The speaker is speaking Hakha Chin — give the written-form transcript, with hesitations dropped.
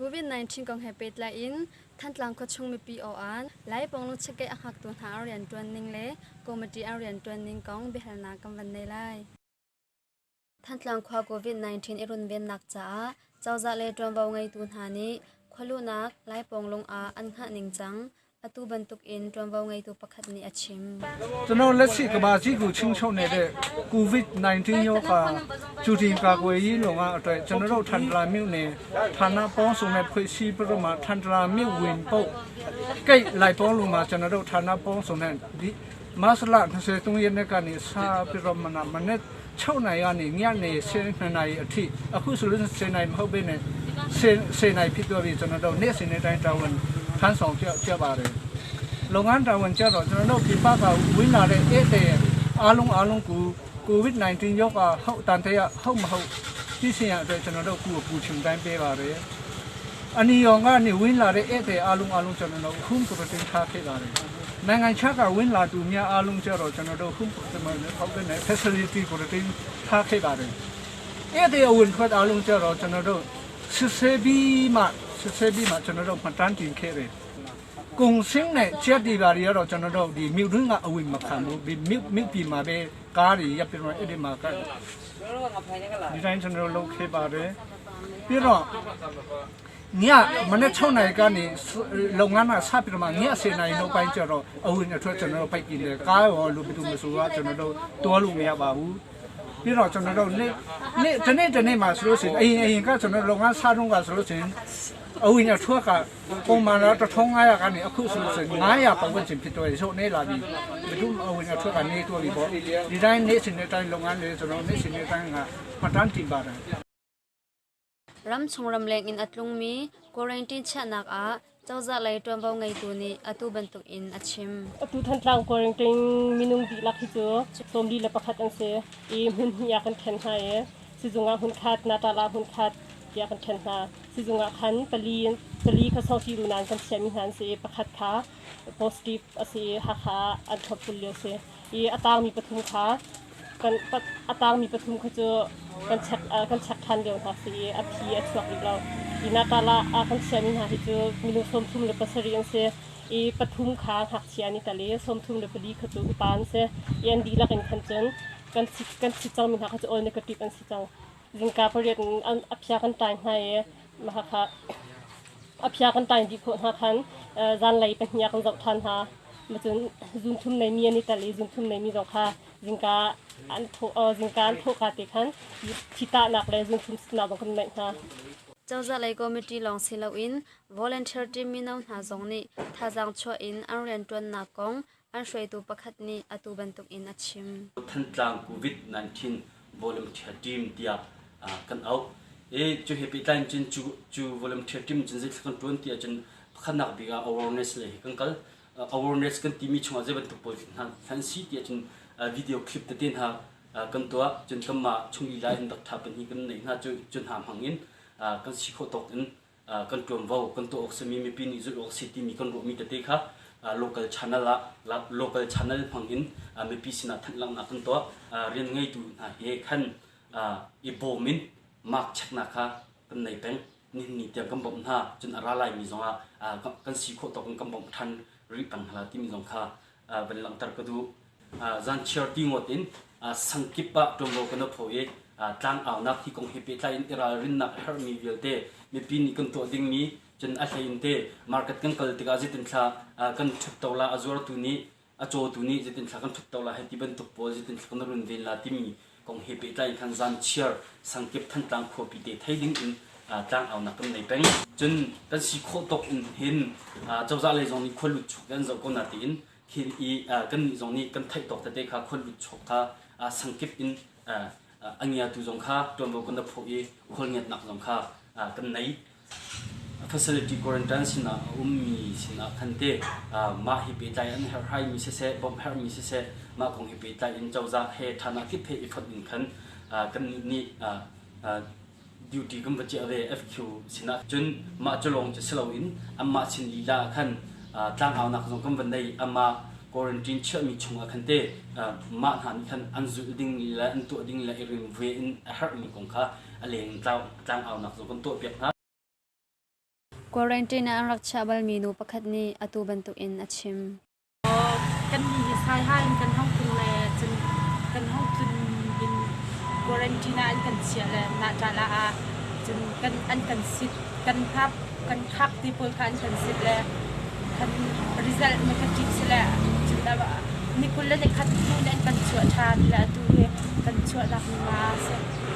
COVID-19 kong he pehtlai in Thantlang khuachung mipi aw-aan, Lai Pawnglung Chikkei a hngaktu hna an rianṭuan ning le committee an rianṭuan ning kong biahalnak kan van nei lai. Thantlang khua COVID-19 i runvennak caah cozah le ṭuanvo ngeitu hna nih khualuhnak Lai Pawnglung ah an hngah ningcang atu bantuk in ṭuanvo ngeitu pakhat nih a chim. ကျွန်တော်လက်ရှိကဘာကြီးကိုချင်းချုပ်နေတဲ့ COVID-19 ရောဂါကြိုတင်ကာကွယ်ရေးလုပ်ငန်းအတွက်ကျွန်တော်တို့ထန်တလာမြို့နယ်ဌာနပေါင်းစုံနဲ့ဖွဲ့စည်းပြီးတော့မှထန်တလာမြို့ဝင်ပုတ်ကိတ်လိုက်ပေါင်းလုံးမှာကျွန်တော်တို့ဌာနပေါင်းစုံနဲ့ဒီမတ်လ23ရက်နေ့ကနေစပြီးတော့မှမနေ့6နာရီကနေညနေ7နာရီအထိအခုဆိုလို့7နာရီမဟုတ်ဘဲနဲ့10နာရီဖြစ်သွားပြီကျွန်တော်တို့နေ့စဉ်နေ့တိုင်းတာဝန်ထမ်းဆောင်ကြကြပါတယ်လုပ်ငန်းတာဝန်ကြတော့ကျွန်တော်တို့ပြပကဝင်လာတဲ့ဧည့်သည်အားလုံးအားလုံးကို COVID-19 ရောဂါဟုတ်တန်တဲ့ဟုတ်မဟုတ်သိစင်ရအတွက်ကျွန်တော်တို့ကိုပူချင်တိုင်းပေးပါတယ်အနီရောင်ကနေဝင်လာတဲ့ဧည့်သည်အားလုံးအားလုံးကျွန်တော်တို့ home quarantine ထားခဲ့ပါတယ်နိုင်ငံခြားကဝင်လာသူများအားလုံးကြတော့ကျွန်တော်တို့ home quarantine ဟုတ်ကဲ့ facility quarantine ထားခဲ့ပါတယ်ဧည့်သည်အဝင်ထွက်အားလုံးကြတော့ကျွန်တော်တို့စစ်ဆေးပြီးမှစစ်ဆေးပြီးမှကျွန်တော်တို့မှတ်တမ်းတင်ခဲ့တယ်ကုံစင်းနဲ့ချက်ဒီပါတွေကတော့ကျွန်တော်တို့ဒီမြို့တွင်းကအဝင်မခံဘူးဒီမြို့မြို့ပြည်မှာပဲကားတွေရပ်ပြီးတော့အဲ့ဒီမှာကဒီတိုင်းကျွန်တော်တို့လုပ်ခဲ့ပါတယ်ပြီးတော့ညမနေ့6နာရီကနေလုပ်ငန်းကစပြီးတော့မှည10နာရီနောက်ပိုင်းကျတော့အဝင်အထွက်ကျွန်တော်တို့ပိတ်ပြီးတယ်ကားရောလူဘယ်သူမဆိုတော့ကျွန်တော်တို့တွားလို့မရပါဘူးပြီးတော့ကျွန်တော်တို့နေ့နေ့တနေ့တနေ့မှာဆိုလို့ရှိရင်အရင်အရင်ကကျွန်တော်လုပ်ငန်းစားတော့ကဆိုလို့ရှိရင်အဝင်အထွက်ကပုံမှန်တော့1500ကနေအခုဆိုလို့ရှိရင်900ပတ်ဝန်းကျင်ဖြစ်တော့ရုပ်နေလာပြီဘယ်သူအဝင်အထွက်ကနေတော့ပြီပေါ့ဒီတိုင်းနေ့စဉ်နေ့တိုင်းလုပ်ငန်းတွေကျွန်တော်နေ့စဉ်နေ့တိုင်းကမှတ်တမ်းတင်ပါတယ် Ramchung ramleng in a tlungmi quarantine chiahnak ah cozah lei ṭuanvo ngeitu nih atu bantuk in a chim. Atu Thantlang quarantine minung dihlak hi cu 41 an si i hmun hnih ah kan ṭhen hna i sizung ah hmunkhat, Natala hmunkhat tiah kan ṭhen hna. Sizung ah khan pali pali kha sawhti nan kan chiahmi hna an si i pakhat kha positive a si i Hakha ah an thlopbul lio a si. I a tangmi pathum kha kan a tangmi pathum kha cu kan check kan check ṭhan lio hna si i a phi a chuak rih lo. I Natala ah kan chiahmi hna hi cu minung 37 an si i pathum kha ngakchia an i tel i 34 kha cu upa an si. I an dihlak in khan cun kan si kan si cangmi hna kha cu all negative an si cang. Zingka pariat in an a phia kan tlai hna i mah kha a phia kan tlai dih khawh hna khan zanlei pahnih ah kan zoh ṭhan hna. Cun zunthum neimi an i tel i zunthum neimi zong kha zingka an thawh zingka an thawhka te khan thitahnak le zunthum sitnak zong kan neih hna. Cozah lei committee lawng si loin volunteer team mino hna zong nih thazaang chuah in an rianṭuannak kong an hruaitu pakhat nih atu bantuk in a chim. Thantlang COVID-19 volunteer team tiah kan auh. I cu he pehtlai in cun cu cu volunteer team cun zeitluk kan ṭuan ti ahcun pakhatnak bik ah awareness lei hi kan kal. Awareness kan timi chungah zei bantuk pawl hna an si ti ahcun video clip tete hna kan tuah. Cun kanmah chung lila in dak ṭha pahnih kan neih hna cu cu hna hmang in kan si khawh tawk in kan ṭuanvo kan tuah awk simi mipi nih zulh awk si timi kan ruahmi tete kha local channel ah local channel hmang in mipi sinah thanh langhnak kan tuah. Rian ngeitu hna he khan i bawm in mark checknak kha kan nei peng. Nihin ni tiang kan bawmh hna. Cun a ra laimi zongah kan si khawh tawk in kan bawmh ṭhan rih peng hna timi zong kha van langhter ka duh. Zanchiar ti ngawt in sangkip ah ṭuanvo kan pho i tlangaunak hi kong he pehtlai in i ralrinnak a herhmi vialte mipi nih kan tuah dingmi cun a hlei in te market kan kal tikah zeitin thla kan ṭhut to la a zuartu nih a cawtu nih zeitin thla kan ṭhut to la hei ti bantuk pawl zeitin thla kan runven la timi kong he pehtlai in khan zanchiar sangkip Thantlang khuapi te thei ding in tlangaunak kan nei peng. Cun kan si khawh tawk in hin cozah lei zong nih khualut chuk an zoh ko na tiin khi i kannih zong nih kan theih tawk tete kha khualut chuk kha sangkip in a ngiatu zong kha ṭuanvo kan da phawh i khualngiatnak zong kha kan nei. Facility quarantine sinah a ummi sinah khan te mah hi pehtlai an herhhaimi siseh, bawmh herhmi siseh, mah kong hi pehtlai in cozah he ṭhanak kip he i fonh in khan kannih nih duty kan va ciah ve FQ sinah cun mah cu lawng cu si loin anmah sin lila ah khan tlangaunak zong kan va nei amah quarantine chiahmi chungah khan te mah hna nih khan an zulh ding le an tuah ding le i rim ve in a herhmi kong kha a leng tlangaunak zong kan tuahpiak hna. Quarantine ah an rak chiah balmi nu pakhat nih atu bantukin a chim. Kannih hi Saiha in kan hong tlung le cun kan hong tlun in quarantine ah an kan chiah le Naṭala ah cun kan an kan sit kan hngap kan khak ti pawl kha an kan sit le kan result negative si le cun ni 21 hnu in an kan chuah ṭhan le atu hi kan chuahnak ni ma a si.